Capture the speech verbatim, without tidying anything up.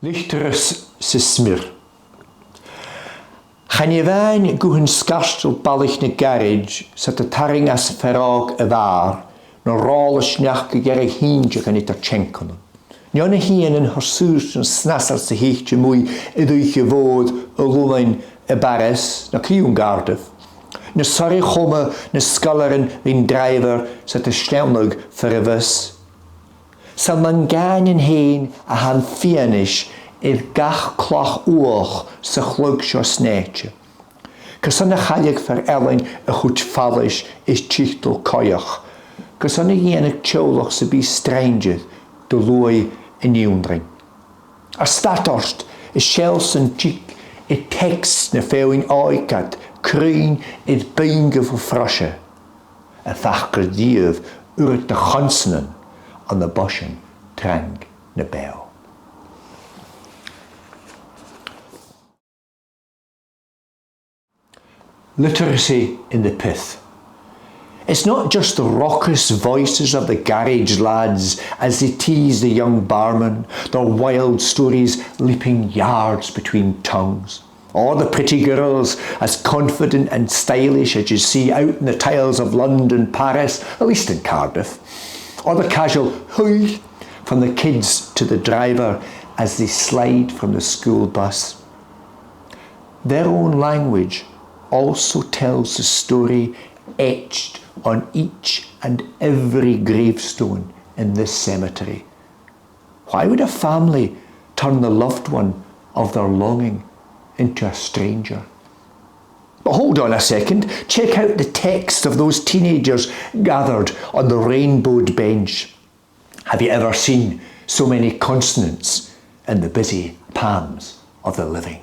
Litir sa smior. Chan e a-mhàin guthan sgairteil balaich na garaid 's iad a' tarraing às fear òg a' bhàrr, no ròlas neach gu dearbh innte gun eadar-theanganan. No na h-ìghnean a tha a' suidhe an snasail sa chidsin a-muigh air oidhche mhòr a' Lunnainn, am Barras, no co-dhiù an Cardiff. No soraidh chuma nan sgoilearan rin dràibhear 's iad a' sleamhnadh far a' bhus. 'S ann mun gàirnean fhèin a tha am fianais air gach clach fhuachd sa chladh seo snèite. Carson a chailleadh fear ealain a chuid fallais is tiotal coimheach. Carson a dhèanadh teaghlach sam bith strainnsear do luaidh an ionndrainn. Ar stad ort, a' seòladh san dìg, a' teagasg na feadhainn òige ud, cruinn air buingeadh fo phroiseil, a' faicinn riamh uiread de chonnsainean ann am boisean trang na beò. Literacy in the pith. It's not just the raucous voices of the garage lads as they tease the young barman, their wild stories leaping yards between tongues, or the pretty girls as confident and stylish as you see out on the tiles of London, Paris, at least in Cardiff, or the casual "Hoi" from the kids to the driver as they slide from the school bus. Their own language also tells the story etched on each and every gravestone in this cemetery. Why would a family turn the loved one of their longing into a stranger? But hold on a second, check out the text of those teenagers gathered on the rainbowed bench. Have you ever seen so many consonants in the busy palms of the living?